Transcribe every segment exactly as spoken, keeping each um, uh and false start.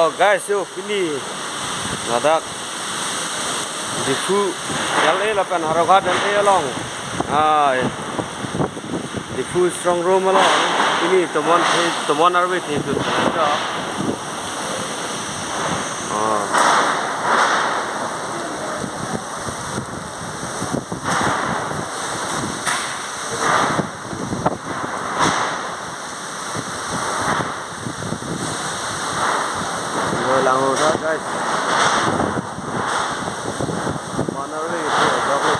Oh, guys, yo, pini ladak Diphu L A lapen Howraghat L A along. Ai, Diphu strong room along. Pini tomon the, tomon arve the tu. Ah. Yo, lang ho tha, guys. Tomon arve the, double.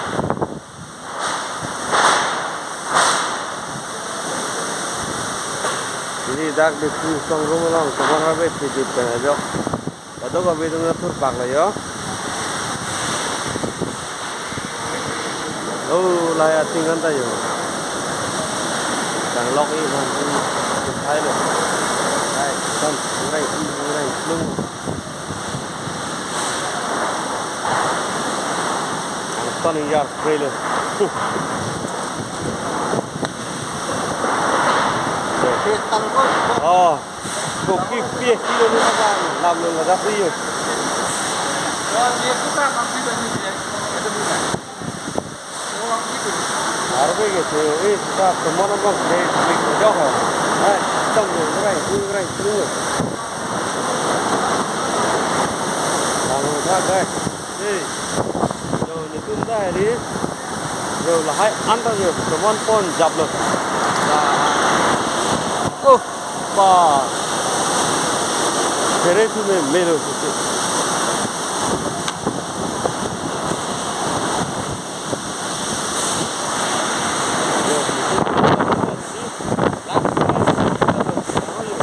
Pini dak Diphu strong room along tomon arve the dip pen ajok. Kadokave atum nangthurpak lo yo. Oh, lahai ating kan ta yo. Tang lok i bang, hai lo. Hai, tam, urai, urai, lung. Ang ton yar spray lo. Tang ko. Oh. Kopi pi kilo ni makan, lam lo ladak ri yo. Arve ke the, eh, ta tomon abang ke, ke jok ho. Hai, tam lo, urai, urai, urai. Lang ho tha, guys. Hey. Yo, netum ta hari. Yo, lahai anta yo, tomon pon japlo. Oh, pa. Phere thu me melo sisi. Yo, netum ta hari. Last time. Yo.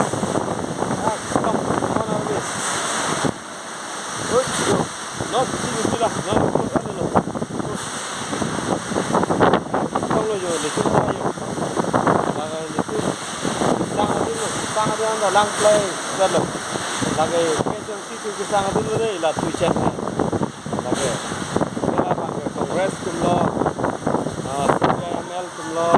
Ah, tomon arve. Oi, yo. No, sini, sini lah. No, no, no, no. Kong lo yo, netum ta yo. Lake netum. Sang adin lo, sang adin anta lang play, lo. Lake, K S M C tu kesang adin lo dei, la tu chen hai. Lake. Ila bang ke Congress atum lo. Ah, C P I M L atum lo.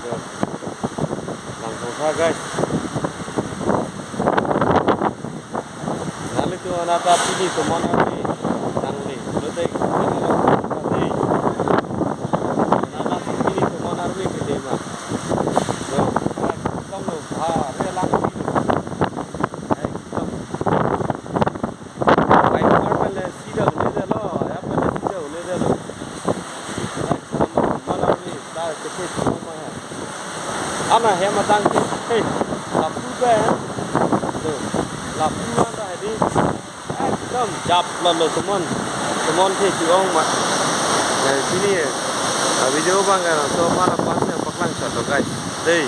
Yo. Lang ho tha, guys. Nanglitum anat ta pini tomon arve nangle. Lo dei, nangle lo. Dei. Anat ta pini tomon arve ke dei ma. Lo, ekdom lo, bhari lang. Ekdom. Ai, tomar pen le sida un-edetlo, ya pen le sida un-edetlo. Ai, tomon arve, ta kete tomon ma ya. Ana hem adang ke, hey, lapu ba ya. To, lapu anta hedi. Ekdom japlo lo tomon. Tomon the ke-ong ma. Eh, pini, eh, video abang ke, to mana pas ya paklang chot lo, guys. Dei.